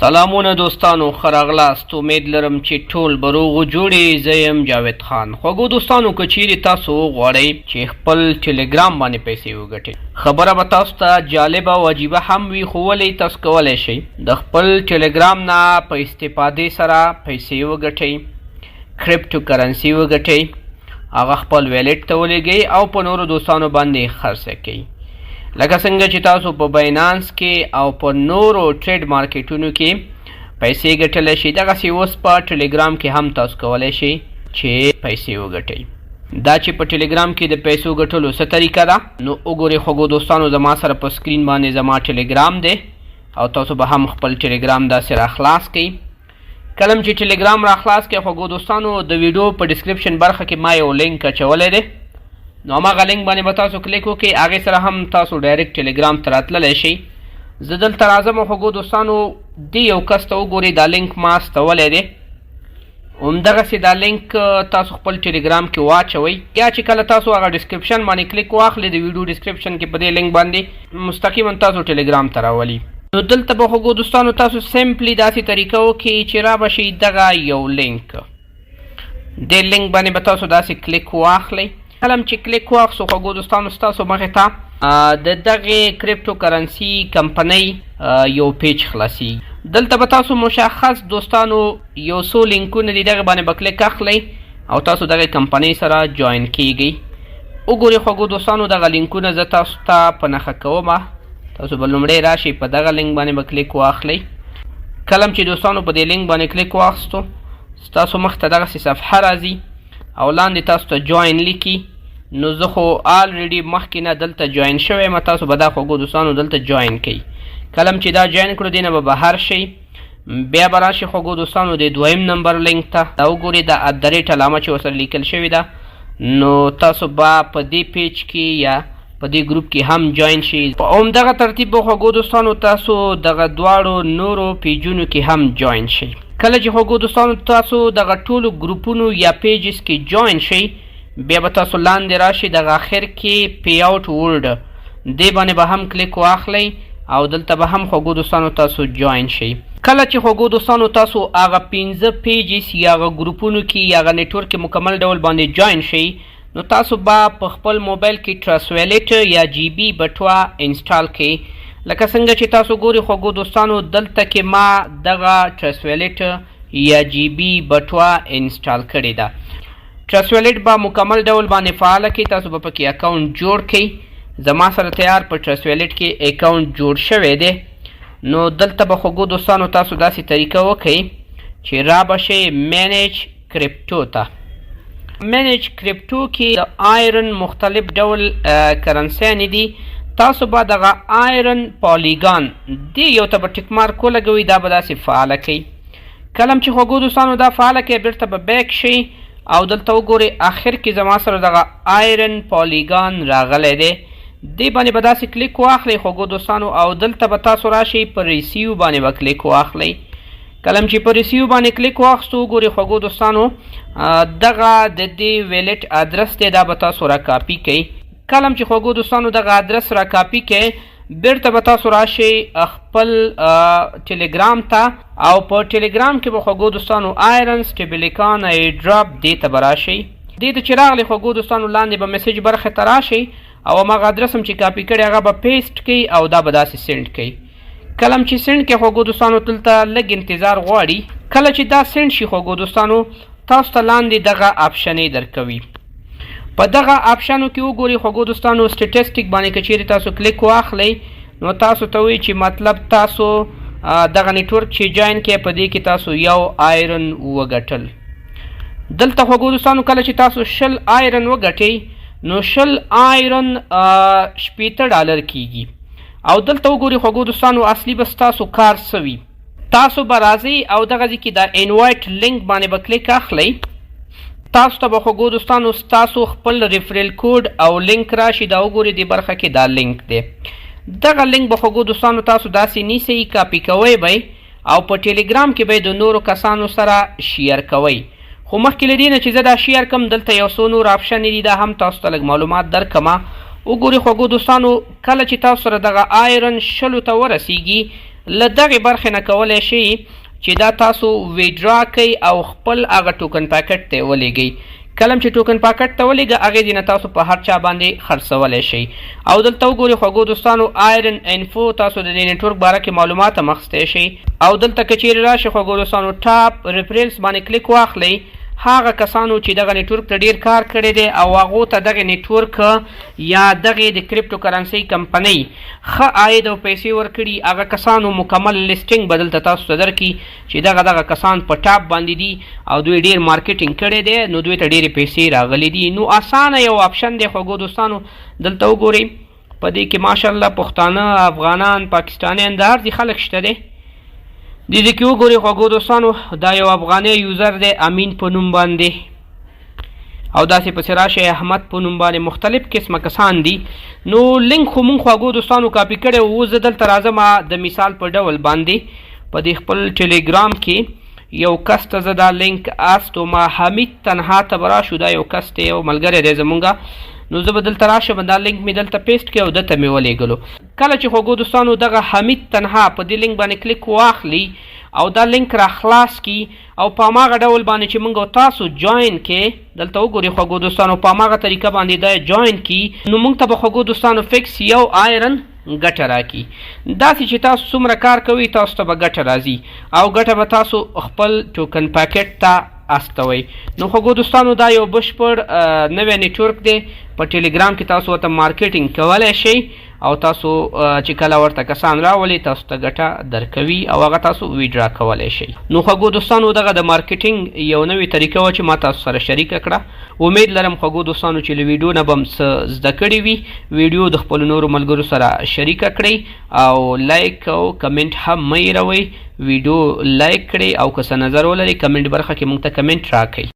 سلامونه دوستانو، ښه راغلاست. امید لرم چې ټول به روغ و جوړ یئ. زه یم جاوید خان. خوږو دوستانو، که چیرې تاسو وغواړئ چې خپل ټیلیګرام باندې پیسې وګټئ، خبره به تاسو ته جالبه او عجیبه هم وي، خو ولې تاسو کولی شئ د خپل ټیلیګرام نه په استفادې سره پیسې وګټئ، کریپټو کرنسي وګټئ، هغه خپل wallet ته ولیږئ او په نورو دوستانو باندې خرڅه کړئ، لکه څنګه چې تاسو په باینانس کې او په نورو trade مارکیټونو کې پیسې ګټلی شئ، دغسې اوس په ټلیګرام کې هم تاسو کولی شئ چې پیسې وګټئ. دا چې په ټلیګرام کې د پیسو ګټلو څه طریقه ده، نو وګورئ خوږو دوستانو، زما سره په سکرین باندې زما ټلیګرام دی او تاسو به هم خپل ټلیګرام داسې راخلاص کړئ. کله چې ټلیګرام را خلاص کړئ خوږو دوستانو، د ویډیو په description برخه کې ما یو لینک اچولی دی، نو هماغه لینک باندې به تاسو کلیک وکړئ. هغې سره هم تاسو direct ټلیګرام ته راتللی شئ. زه دلته راځم خوږو دوستانو، دې یو کس ته وګورئ، دا لینک ما استولی دی. همدغسې دا لینک تاسو خپل ټلیګرام کې واچوئ، یا چې کله تاسو هغه description باندې کلیک واخلئ، د ویډیو description کې په دې لینک باندې مستقیما تاسو ټلیګرام ته راولي. نو دلته به خوږو دوستانو تاسو simply داسې طریقه وکړئ چې را به شئ دغه یو لینک، دې لینک باندې به تاسو داسې کلیک واخلئ. کله چې کلیک واخلو خوږو دوستانو، ستاسو مخې ته د دغې crypto currency کمپنۍ یو page خلاصي. دلته به تاسو مشخص دوستانو یو څو لینکونه دي، دغه باندې به کلیک اخلئ او تاسو دغه کمپنۍ سره join کیږئ. وګورئ خوږو دوستانو، دغه لینکونه زه تاسو ته په نښه کوم. تاسو به لومړی راشئ، په دغه لینک باندې به کلیک واخلئ. کله چې دوستانو په دې لینک باندې کلیک واخستو، ستاسو مخ ته دغسې صفحه راځي او لاندې تاسو ته join لیکي. نو زه خو already مخکې نه دلته join شوی یم، تاسو به دا خوږو دوستانو دلته join کړئ. کله چې دا join کړو، دې نه به بهر شئ، بیا به راشئ خوږو دوستانو د دویم نمبر لینک ته. دا وګورئ، دا at the rate علامه چې ورسره لیکل شوې ده، نو تاسو به په دې page کې یا په دې ګروپ کې هم join شئ. په همدغه ترتیب به خوږو دوستانو تاسو دغه دواړو نورو پیجونو کې هم join شئ. کله چې خوږو دوستانو تاسو دغه ټولو ګروپونو یا pages کې join شئ، بیا به تاسو لاندې راشئ، دغه اخر کې payout world، دې باندې به هم کلیک واخلئ او دلته به هم خوږو دوستانو تاسو join شئ. کله چې خوږو دوستانو تاسو هغه 5 pages یا هغه ګروپونو کې یا هغه network کې مکمل ډول باندې join شئ، نو تاسو به په خپل موبایل کې ټرست والیټ یا جی بي بټوا install کړئ. لکه څنګه چې تاسو ګورئ خوږو دوستانو، دلته کې ما دغه ټرست والیټ یا جی بي بټوا install کړې ده. ټرست والیټ به مکمل ډول باندې فعاله کړئ، تاسو به پکې account جوړ کړئ. زما سره تیار په ټرست والیټ کې account جوړ شوی دی. نو دلته به خوږو دوستانو تاسو داسې طریقه وکړئ چې را به شئ manage crypto ته. manage crypto کې د آیرن مختلف ډول کرنسیانې دي. تاسو به دغه آیرن پالیګان دې یو ته به tick mark ولګوئ، دا به داسې فعاله کړئ. کله چې خوږو دوستانو دا فعاله کړئ، بیرته به back شئ او دلته وګورئ، اخر کې زما سره دغه آیرن پالیګان راغلی دی. دې باندې به داسې کلیک واخلئ خوږو دوستانو او دلته به تاسو راشئ، په receive باندې به کلیک واخلئ. کله چې په receive باندې کلیک واخستو، وګورئ خوږو دوستانو، دغه د دې wallet ادرس دی، دا به تاسو را کاپي کړئ. کله چې خوږو دوستانو دغه ادرس را کاپي کړئ، بیرته به تاسو راشئ خپل ټلیګرام ته او په ټلیګرام کې به خوږو دوستانو آیرن سټیبلیکان airdrop دې ته به راشئ. دې ته چې راغلئ خوږو دوستانو، لاندې به message برخې ته راشئ او هماغه ادرس هم چې کاپي کړی هغه به paste کړئ او دا به داسې send کړئ. کله چې send کړئ خوږو دوستانو، دلته لږ انتظار غواړي. کله چې دا send شي خوږو دوستانو، تاسو ته لاندې دغه option یې درکوي. په دغه option و کې وګورئ خوږو دوستانو، statistic باندې که چیرې تاسو کلیک واخلئ، نو تاسو ته وایي چې مطلب تاسو دغه network چې join کړئ، په دې کې تاسو یو آیرن وګټل. دلته خوږو دوستانو، کله چې تاسو 20 آیرن وګټئ، نو 20 آیرن 60 ډالر کیږي. او دلته وګورئ خوږو دوستانو، اصلي به ستاسو کار څه وي؟ تاسو به راځئ او دغه ځای کې دا invite link باندې به کلیک اخلئ. تاسو ته به خوږو دوستانو ستاسو خپل referral code او لینک راشي. دا وګورئ، دې برخه کې دا لینک دی. دغه لینک به خوږو دوستانو تاسو داسې نیسئ، کاپي کوئ به او په ټلیګرام کې به د نورو کسانو سره share کوئ. خو مخکې له دې نه چې زه دا share کړم، دلته یو څو نور option دي، دا هم تاسو ته لږ معلومات درکړم. وګورئ خوږو دوستانو، کله چې تاسو سره دغه آیرن 20 ته ورسیږي له دغې برخې نه کولی شئ چې دا تاسو ویډرا کړئ او خپل هغه ټوکن پاکټ ته ولیږئ. کله چې ټوکن پاکټ ته ولیږه، هغې ځای نه تاسو په هر چا باندې خرڅولی شئ. او دلته وګورئ خوږو دوستانو، آیرن انفو، تاسو د دې نټورک باره کې معلومات هم اخیستی شئ. او دلته که چیرې راشئ خوږو دوستانو، ټاپ ریفرنس باندې کلیک واخلئ، هغه کسانو چې دغه نټورک ته ډیر کار کړی دی او هغو ته دغه نټورک یا دغه د کریپټو کرنسي کمپنۍ ښه عاید او پیسې ورکړي، هغه کسانو مکمل لیسټینګ به دلته تاسو ته درکړي چې دغه دغه کسان په ټاپ باندې دي او دوی ډیر مارکیټینګ کړی دی، نو دوی ته ډیرې پیسې راغلي دي. نو اسانه یو آپشن دی خوږو دوستانو. دلته وګورئ، په دې کې ماشاءالله پښتانه، افغانان، پاکستانیان، د هر ځای خلک شته دی. دې ځای کې وګورئ خوږو دوستانو، دا یو افغاني یوزر دی امین په نوم باندې، او داسې پسې راشئ احمد په نوم باندې، مختلف قسمه کسان دي. نو لینک خو مونږ خواږو دوستانو کاپي کړی و. زه دلته راځم، د مثال په ډول باندې په دې خپل ټلیګرام کې یو کس ته زه دا لینک استوم، حمید تنها ته به راشو. دا یو کس دی، یو ملګری دی زمونږ. نو زه به دلته راشم، دا لینک مې دلته پیسټ کړ او ده ته مې ولیږلو. کله چې خوږو دوستانو دغه حمید تنها په دې لینک باندې کلیک واخلي او دا لینک را خلاص کی او په هماغه ډول باندې چې موږ تاسو جوین کې، دلته وګورئ خوږو دوستانو، په هماغه طریقه باندې دا جوین کی، نو موږ ته به خوږو دوستانو فکس یو آیرن ګټه راکړي. داسې چې تاسو څومره کار کوئ، تاسو ته به ګټه راځي او ګټه به تاسو خپل ټوکن پاکټ ته استوئ. نو خوږو دوستانو، دا یو بشپړ نوی نټورک دی. په ټلیګرام کې تاسو ورته مارکیټینګ کولی شئ او تاسو چې کله ورته کسان راولئ، تاسو ته ګټه درکوي او هغه تاسو ویډرا کولی شئ. نو خوږو دوستانو، دغه د مارکیټینګ یو نوې طریقه وه چې ما تاسو سره شریکه کړه. امید لرم خوږو دوستانو چې له ویډیو نه به هم څه زده کړي وي. ویډیو د خپلو نورو ملګرو سره شریکه کړئ او لایک او کمنټ هم مه هېروئ. ویډیو لایک کړئ او که څه نظر ولرئ، کمنټ برخه کې موږ ته کمنټ راکړئ.